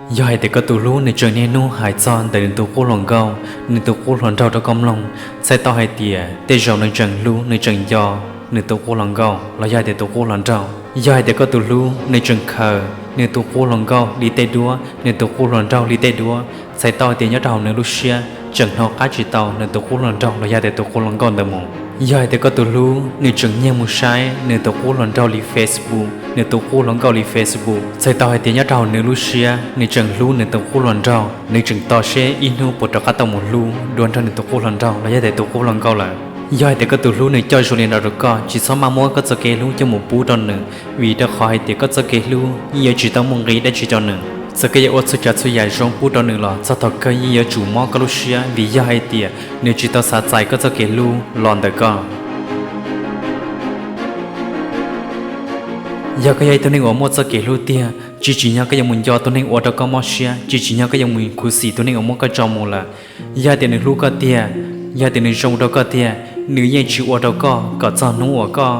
Yog hais tias koj tus hlub nws tseem niaj hnub hais txog ntawm nws tus qub hluas nkauj, nws tus qub hluas nraug rau koj mloog, txhais tau hais tias tej zaum nws tseem hlub, nws tseem nco nws tus qub hluas nkauj los yog hais tias tus qub hluas nraug. Yog hais tias koj tus hlub nws tseem khaws nws tus qub hluas nkauj li tej duab, nws tus qub hluas nraug li tej duab, txhais tau hais tias nyob rau hauv nws lub siab tseem hnov qab tsis tau nws tus qub hluas nraug los yog hais tias tus qub hluas nkauj ntawd mus. Yog hais tias koj tus hlub nws tseem nyiag mus saib nws tus qub hluas nraug li Facebook, nws tus qub hluas nkauj li Facebook, txhais tau hais tias nyob rau hauv nws lub siab nws tseem hlub nws tus qub hluas nraug, nws tseem tos seb ib hnub puas rov qab tau mus hlub dua nrog nws tus qub hluas nraug los yog tias tus qub hluas nkauj lawm. Yog hais tias koj tus hlub nws coj zoo li ntawd rau koj, tsis txhob maj muab koj txoj kev hlub coj mus pub rau nws, vim rau qhov hais tias koj txoj kev hlub yeej yuav tsis tau muaj nqis dab tsi rau nws. Txawm koj yuav ua txhua tsav txhua yam zoo pub rau nws los txog thaum kawg yeej yuav tsum mob koj lub siab, vim yog hais tias nws tsis tau xav txais koj txoj kev hlub los ntawm koj. Yog koj yog ib tug neeg uas muaj txoj kev hlub tiag, tsis tsim nyog koj yuav mus nco tus neeg ua rau koj mob siab, tsis tsim nyog koj yuav mus khuv xim tus neeg uas muab koj tso mus lawm. Yog hais tias nws hlub koj tiag, yog hais tias nws zoo rau koj tiag, nws yeej tsis ua rau koj kom txog hnub uas koj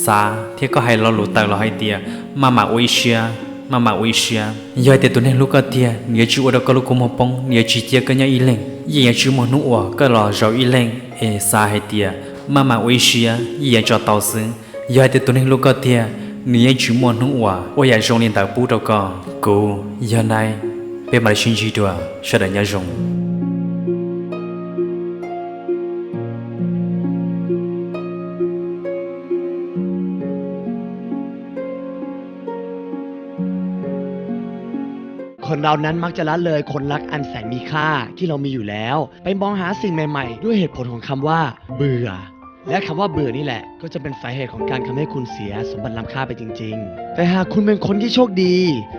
xav thiab koj hais lo lus tawm los hais tias maj mam ua ib siab, maj mam ua ib siab. Yog hais tias tus neeg hlub koj tiag, nws yuav tsis ua rau koj lub kua muag poob, nws yuav tsis cia koj nyob ib leeg, yeej yuav tsis muaj hnub uas koj los zaum ib leeg es xav hais tias maj mam ua ib siab yeej yuav tso tau xwb. Yog hais tias tus neeg hlub koj tiag, nws yeej tsis muaj hnub uas ua yam zoo li ntawd pub rau koj. Kuv yog Nai, peb mam li sib ntsib dua, sawv daws nyob zoo.คนเรานั้นมักจะละเลยคนรักอันแสนมีค่าที่เรามีอยู่แล้ว ไปมองหาสิ่งใหม่ๆ ด้วยเหตุผลของคำว่าเบื่อ และคำว่าเบื่อนี่แหละ ก็จะเป็นสาเหตุของการทำให้คุณเสียสมบัติล้ำค่าไปจริงๆ แต่หากคุณเป็นคนที่โชคดี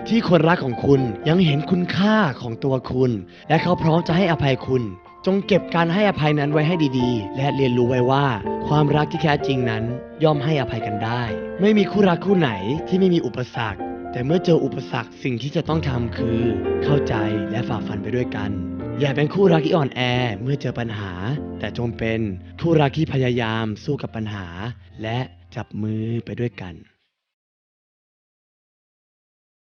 ที่คนรักของคุณยังเห็นคุณค่าของตัวคุณ และเขาพร้อมจะให้อภัยคุณ จงเก็บการให้อภัยนั้นไว้ให้ดีๆ และเรียนรู้ไว้ว่าความรักที่แท้จริงนั้นย่อมให้อภัยกันได้ ไม่มีคู่รักคู่ไหนที่ไม่มีอุปสรรค แต่เมื่อเจออุปสรรคสิ่งที่จะต้องทำคือเข้าใจและฝ่าฟันไปด้วยกัน อย่าเป็นคู่รักที่อ่อนแอเมื่อเจอปัญหา แต่จงเป็นคู่รักที่พยายามสู้กับปัญหา และจับมือไปด้วยกัน